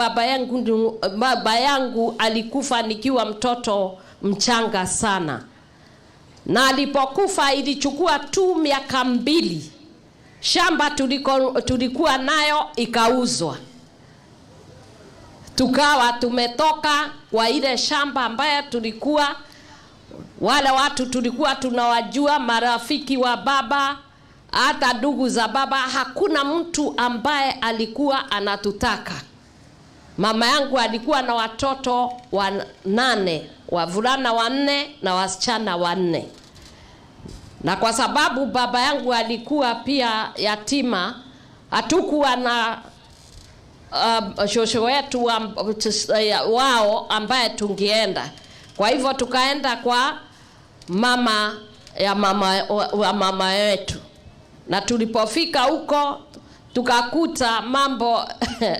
Baba yangu alikufa nikiwa mtoto mchanga sana, na alipokufa ilichukua tu miaka 2, shamba tulikuwa nayo ikauzwa, tukawa tumetoka kwa ile shamba ambayo tulikuwa, wale watu tulikuwa tunawajua, marafiki wa baba, hata ndugu za baba, hakuna mtu ambaye alikuwa anatutaka. Mama yangu alikuwa na watoto 8, wavulana 4 na wasichana 4. Na kwa sababu baba yangu alikuwa pia yatima, hatukuwa na shosho wetu wao ambaye tungeenda. Kwa hivyo tukaenda kwa mama ya mama wa mama yetu. Na tulipofika huko tukakuta mambo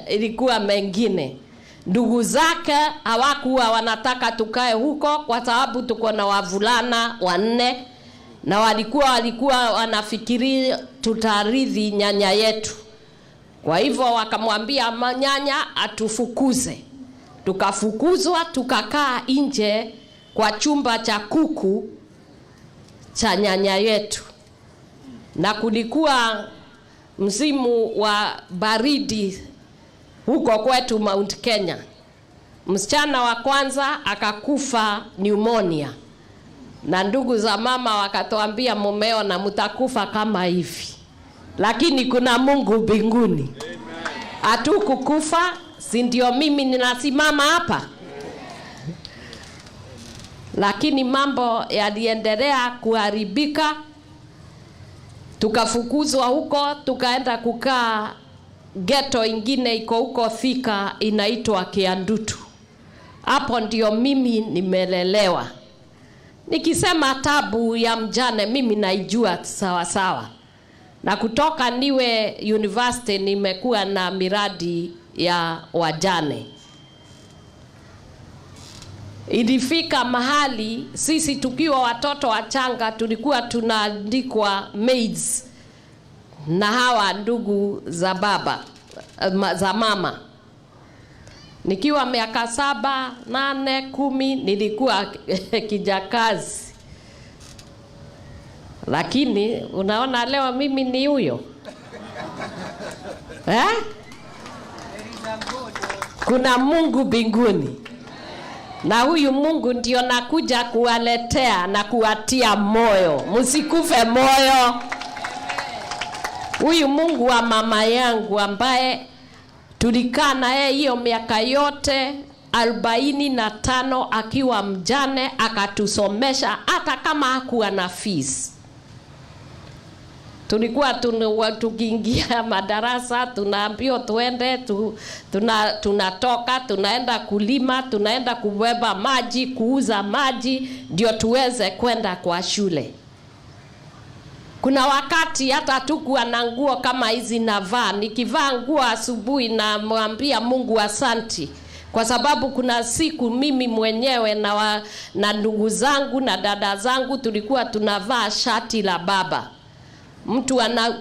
ilikuwa mengine. Ndugu zake hawakuwa wanataka tukae huko kwa sababu tuko na wavulana 4, na walikuwa wanafikiri tutarithi nyanya yetu. Kwa hivyo wakamwambia nyanya atufukuze. Tukafukuzwa, tukakaa nje kwa chumba cha kuku cha nyanya yetu. Na kulikuwa msimu wa baridi huko kwetu Mount Kenya. Msichana wa kwanza akakufa pneumonia. Na ndugu za mama wakatuambia, mumeona mtakufa kama hivi, lakini kuna Mungu mbinguni. Hatukukufa, si ndio mimi ninasimama hapa? Lakini mambo yaliendelea kuharibika. Tukafukuzwa huko, tukaenda kukaa ghetto ingine iko huko Thika inaitwa Kiandutu. Hapo ndio mimi nimelelewa. Nikisema tabu ya mjane mimi naijua sawa sawa. Na kutoka niwe university nimekuwa na miradi ya wajane. Ilifika mahali sisi tukiwa watoto wachanga tulikuwa tunaandikwa maids na hawa ndugu za baba, za mama. Nikiwa miaka 7, 8, 10 nilikuwa kijakazi. Lakini unaona leo mimi ni huyo. Kuna Mungu mbinguni. Na huyu Mungu ndio nakuja kuwaletea na kuwatia moyo. Msikufe moyo. Huyu Mungu wa mama yangu ambaye tulikaa na yeye hiyo miaka yote 45 akiwa mjane, akatusomesha hata kama hakuwa na fees. Tulikuwa tukiingia madarasa tunaambiwa tuende, tunatoka, tunaenda kulima, tunaenda kubeba maji, kuuza maji ndio tuweze kwenda kwa shule. Kuna wakati hata hatukuwa na nguo kama hizi navaa. Nikivaa nguo asubuhi namwambia Mungu asanti, kwa sababu kuna siku mimi mwenyewe na ndugu zangu na dada zangu tulikuwa tunavaa shati la baba.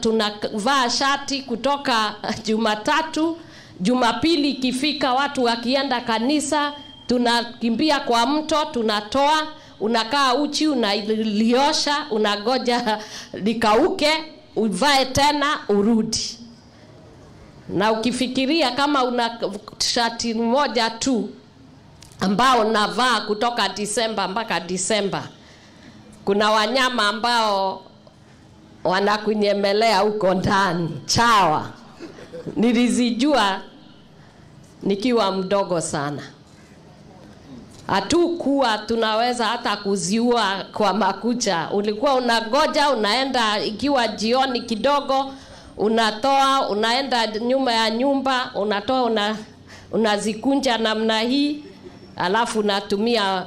Tunavaa shati kutoka Jumatatu, Jumapili ikifika watu wakienda kanisa, tunakimbia kwa mto, tunatoa, unakaa uchi, unaliosha, unangoja likauke, uvae tena urudi. Na ukifikiria kama una shati moja tu ambao unavaa kutoka Disemba mpaka Disemba, kuna wanyama ambao wanakunyemelea huko ndani, chawa. Nilizijua nikiwa mdogo sana. Hatukuwa tunaweza hata kuziua kwa makucha. Ulikuwa unangoja, unaenda ikiwa jioni kidogo, unatoa, unaenda nyuma ya nyumba, unatoa, unazikunja namna hii, alafu unatumia.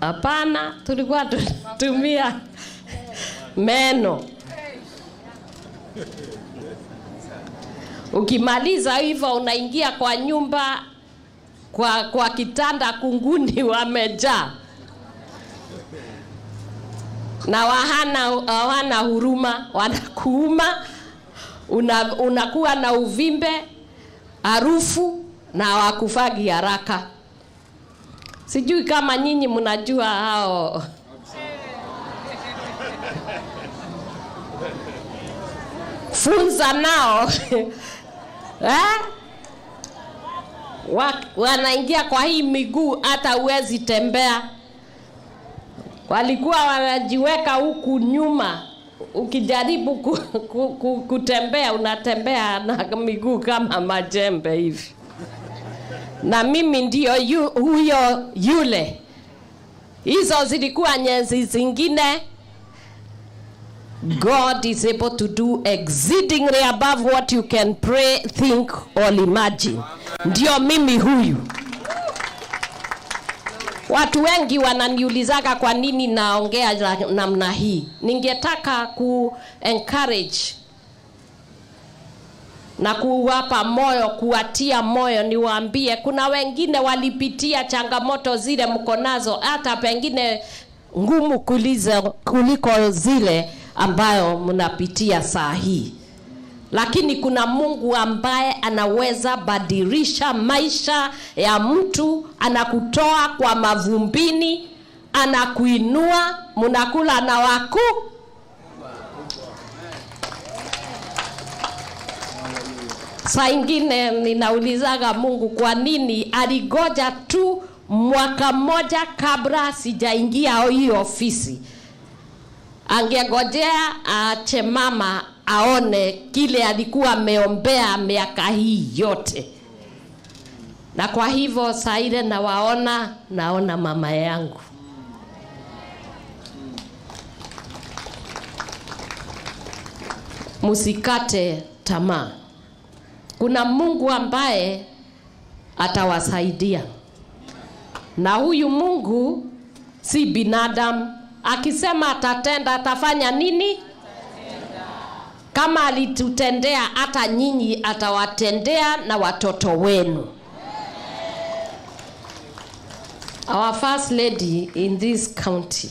Hapana, tulikuwa tunatumia meno. Ukimaliza hivyo unaingia kwa nyumba, kwa kitanda, kunguni wamejaa. Na hawana huruma, wanakuuma, unakuwa na uvimbe. harufu na hawakufagi haraka. Sijui kama nyinyi mnajua hao. Funza nao eh? Wanaingia kwa hii miguu hata huwezi tembea. Walikuwa wanajiweka huku nyuma, ukijaribu kutembea unatembea na miguu kama majembe hivi. Na mimi ndio huyo yule. Hizo zilikuwa nyenzi zingine. God is able to do exceedingly above what you can pray, think or imagine. Ndio mimi huyu. Watu wengi wananiulizaga kwa nini naongea namna hii. Ningetaka ku encourage na kuwapa moyo, kuwatia moyo, niwaambie kuna wengine walipitia changamoto zile mko nazo, hata pengine ngumu kuliko zile ambayo mnapitia saa hii. Lakini kuna Mungu ambaye anaweza badilisha maisha ya mtu, anakutoa kwa mavumbini, anakuinua, mnakula na wakuu. Saa ingine ninaulizaga Mungu kwa nini aligoja tu mwaka mmoja kabla sijaingia hii ofisi. Angengojea aache mama aone kile alikuwa ameombea miaka hii yote. Na kwa hivyo saa ile nawaona, naona mama yangu. Msikate tamaa. Kuna Mungu ambaye atawasaidia. Na huyu Mungu si binadamu. Akisema atatenda, atafanya nini? Kama alitutendea, hata nyinyi atawatendea na watoto wenu. Our first lady in this county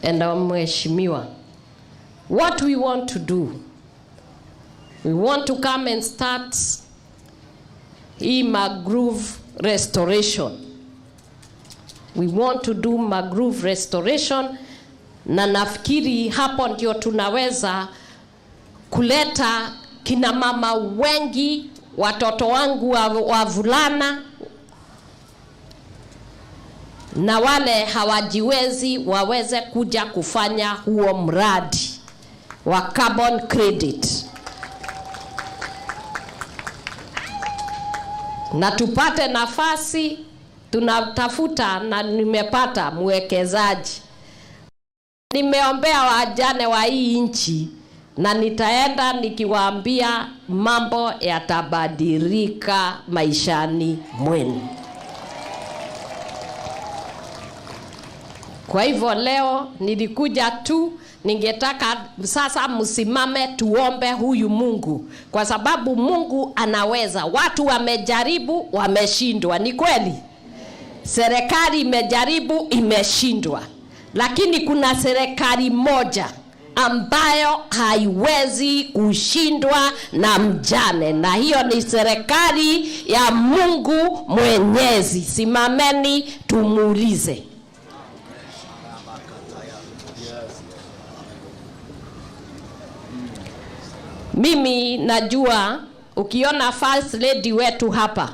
and our mheshimiwa, what we want to do, we want to come and start hii mangrove restoration. We want to do mangrove restoration, na nafikiri hapo ndio tunaweza kuleta kina mama wengi, watoto wangu wavulana na wale hawajiwezi waweze kuja kufanya huo mradi wa carbon credit. Na tupate nafasi, tunatafuta na nimepata mwekezaji. Nimeombea wajane wa hii nchi na nitaenda nikiwaambia mambo yatabadilika maishani mwenu. Kwa hivyo leo nilikuja tu, ningetaka sasa msimame tuombe huyu Mungu, kwa sababu Mungu anaweza. Watu wamejaribu, wameshindwa, ni kweli. Serikali imejaribu, imeshindwa. Lakini kuna serikali moja ambayo haiwezi kushindwa na mjane, na hiyo ni serikali ya Mungu Mwenyezi. Simameni tumuulize. Mimi najua ukiona first lady wetu hapa,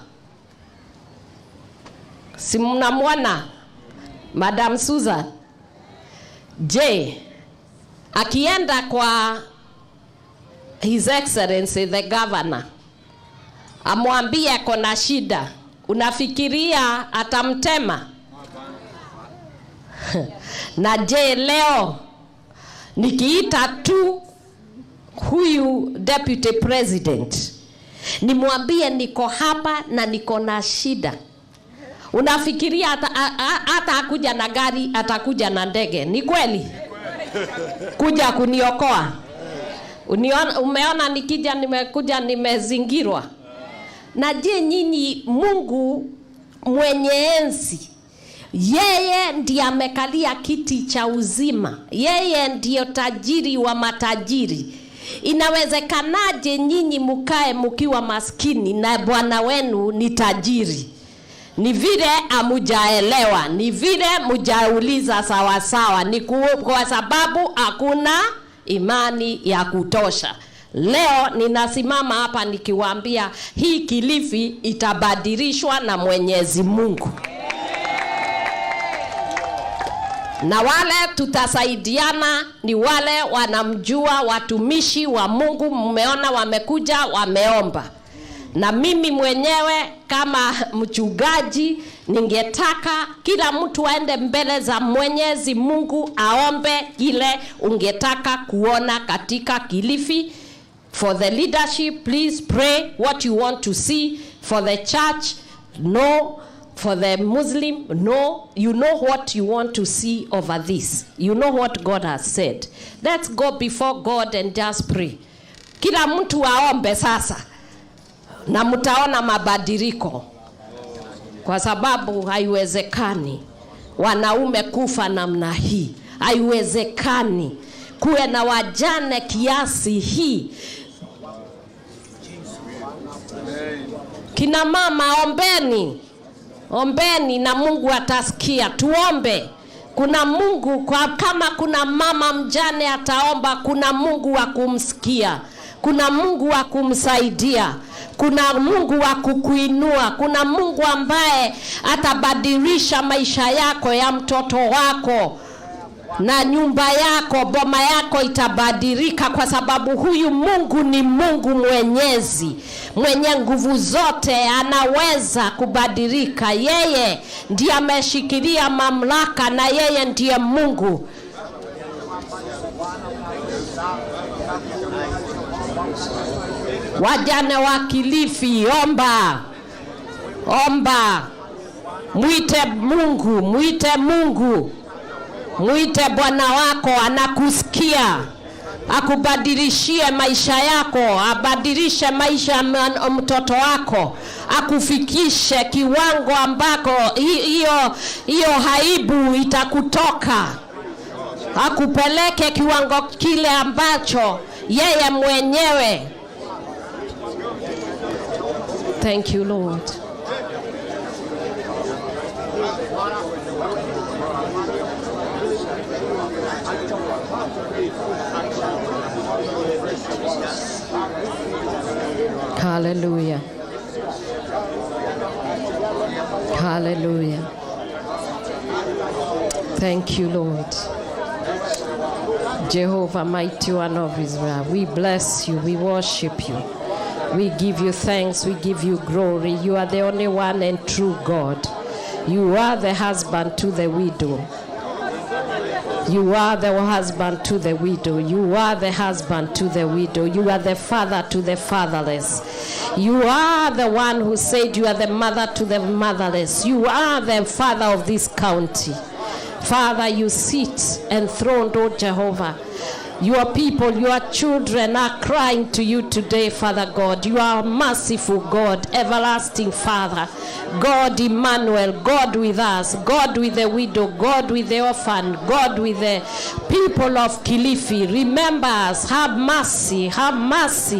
si mnamwona Madam Susan? Je, akienda kwa His Excellency the Governor amwambie ako na shida, unafikiria atamtema? Na je, leo nikiita tu huyu Deputy President nimwambie niko hapa na niko na shida, unafikiria hata akuja na gari, atakuja na ndege? Ni kweli? Kuja kuniokoa? Umeona nikija, nimekuja nimezingirwa. Na je nyinyi, Mungu mwenye enzi, yeye ndiye amekalia kiti cha uzima, yeye ndiyo tajiri wa matajiri, Inawezekanaje nyinyi mukae mukiwa maskini na bwana wenu ni tajiri? Ni vile hamujaelewa, ni vile mujauliza sawasawa, ni kwa sababu hakuna imani ya kutosha. Leo ninasimama hapa nikiwaambia hii Kilifi itabadilishwa na Mwenyezi Mungu. Na wale tutasaidiana ni wale wanamjua watumishi wa Mungu. Mmeona wamekuja wameomba. Na mimi mwenyewe kama mchungaji ningetaka kila mtu aende mbele za Mwenyezi Mungu aombe kile ungetaka kuona katika Kilifi. For the leadership, please pray what you want to see. For the church, no. For the Muslim, no. You know what you want to see over this. You know what God has said. Let's go before God and just pray. Kila mtu aombe sasa, na mtaona mabadiliko, kwa sababu haiwezekani wanaume kufa namna hii. Haiwezekani kuwe na wajane kiasi hii. Kina mama, ombeni, ombeni na Mungu atasikia. Tuombe. Kuna Mungu kwa, kama kuna mama mjane ataomba, kuna Mungu wa kumsikia, kuna Mungu wa kumsaidia, kuna Mungu wa kukuinua, kuna Mungu ambaye atabadilisha maisha yako, ya mtoto wako na nyumba yako, boma yako itabadilika, kwa sababu huyu Mungu ni Mungu mwenyezi, mwenye nguvu zote, anaweza kubadilika. Yeye ndiye ameshikilia mamlaka na yeye ndiye Mungu. Wajane wa Kilifi, omba, omba, mwite Mungu, mwite Mungu, mwite Bwana wako, anakusikia, akubadilishie maisha yako, abadilishe maisha ya mtoto wako, akufikishe kiwango ambako hiyo haibu itakutoka, akupeleke kiwango kile ambacho yeye mwenyewe. Thank you, Lord. Hallelujah. Hallelujah. Thank you, Lord. Jehovah, mighty one of Israel, we bless you, we worship you. We give you thanks, we give you glory. You are the only one and true God. You are the husband to the widow. You are the husband to the widow. You are the husband to the widow. You are the father to the fatherless. You are the one who said you are the mother to the motherless. You are the father of this county. Father, you sit enthroned, O Jehovah. Your people, your children are crying to you today, Father God. You are merciful God, everlasting Father, God Emmanuel, God with us, God with the widow, God with the orphan, God with the people of Kilifi. Remember us, have mercy, have mercy,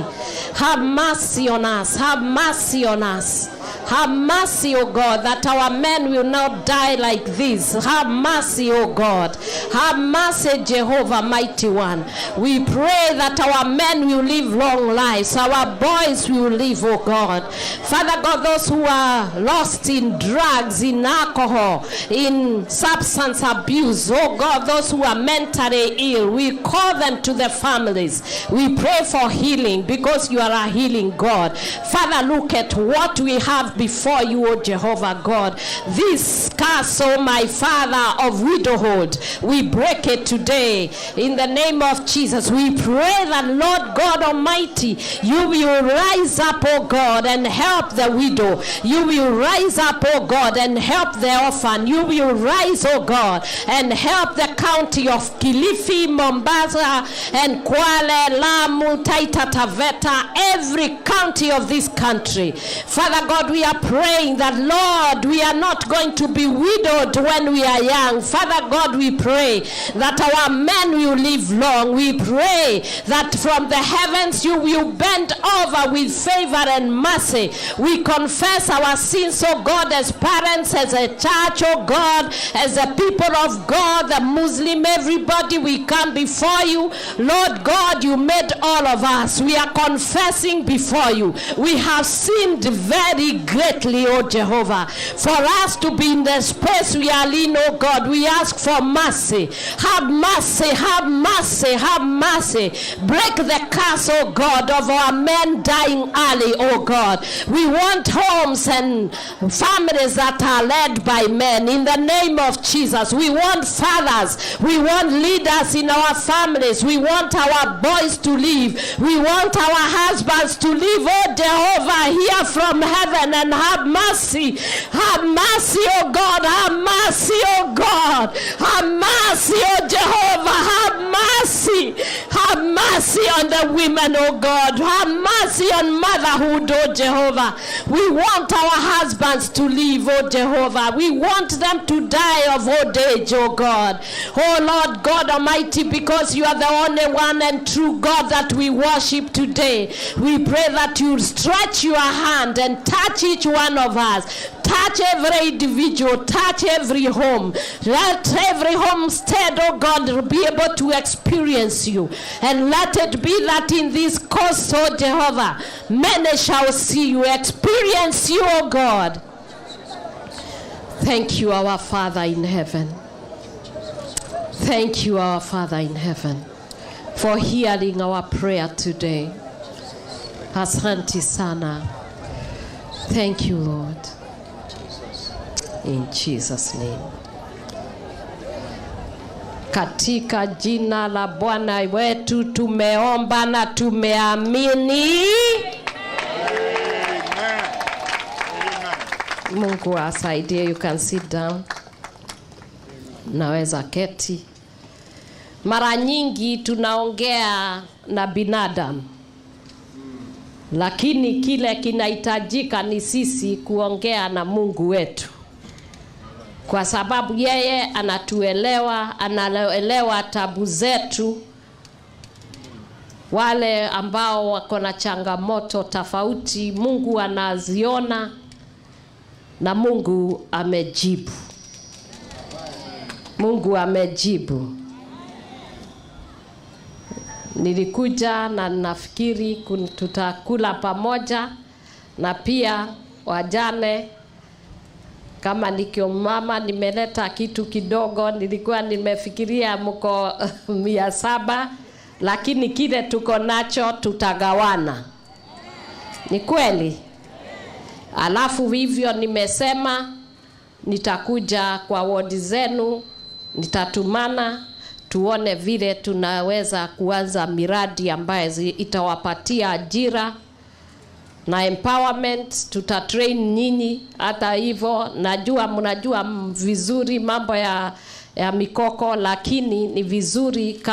have mercy on us, have mercy on us. Have mercy, O God, that our men will not die like this. Have mercy, O God. Have mercy, Jehovah, mighty one. We pray that our men will live long lives. Our boys will live, O God. Father God, those who are lost in drugs, in alcohol, in substance abuse, oh God, those who are mentally ill, we call them to the families. We pray for healing because you are a healing God. Father, look at what we have before you, O Jehovah God. This curse, O my Father, of widowhood, we break it today in the name of Jesus. We pray that, Lord God Almighty, you will rise up, O God, and help the widow. You will rise up, O God, and help the orphan. You will rise, O God, and help the county of Kilifi, Mombasa, and Kwale, Lamu, Taita Taveta, every county of this country. Father God, we are praying that, Lord, we are not going to be be widowed when we are young. Father God, we pray that our men will live long. We pray that from the heavens you will bend over with favor and mercy. We confess our sins, oh God, as parents, as a church, oh God, as the people of God, the Muslim, everybody, we come before you. Lord God, you made all of us. We are confessing before you. We have sinned very greatly, oh Jehovah. For us to be in the space we are in, oh God, we ask for mercy. Have mercy, have mercy, have mercy. Break the curse, oh God, of our men dying early, oh God. We want homes and families that are led by men, in the name of Jesus. We want fathers. We want leaders in our families. We want our boys to live. We want our husbands to live. Oh Jehovah, hear from heaven and have mercy. Have mercy, oh God. Have mercy, oh God. Have mercy, oh Jehovah. Have mercy. Have mercy on the women, oh God. Have mercy on motherhood, oh Jehovah. We want our husbands to live, oh Jehovah. We want them to die of old age, oh God. Oh Lord God Almighty, because you are the only one and true God that we worship today. We pray that you stretch your hand and touch each one of us. Touch every individual, touch every home. Let every homestead, oh God, be able to experience you. And let it be that in this coast, oh Jehovah, many shall see you, experience you, oh God. Thank you, our Father in heaven. Thank you, our Father in heaven, for hearing our prayer today. Asante sana. Thank you, Lord. In Jesus' name. Katika jina la Bwana wetu tumeomba na tumeamini. Amen. Mungu asaidie. You can sit down. Naweza keti. Mara nyingi tunaongea na binadamu, lakini kile kinahitajika ni sisi kuongea na Mungu wetu, kwa sababu yeye anatuelewa, anaelewa tabu zetu. Wale ambao wako na changamoto tofauti, Mungu anaziona na Mungu amejibu. Mungu amejibu. Nilikuja na nafikiri tutakula pamoja na pia wajane. Kama nikiwa mama nimeleta kitu kidogo, nilikuwa nimefikiria mko 700, lakini kile tuko nacho tutagawana. Ni kweli? Alafu hivyo nimesema nitakuja kwa wodi zenu, nitatumana tuone vile tunaweza kuanza miradi ambayo itawapatia ajira na empowerment. Tutatrain nyinyi. Hata hivyo najua mnajua vizuri mambo ya mikoko, lakini ni vizuri kama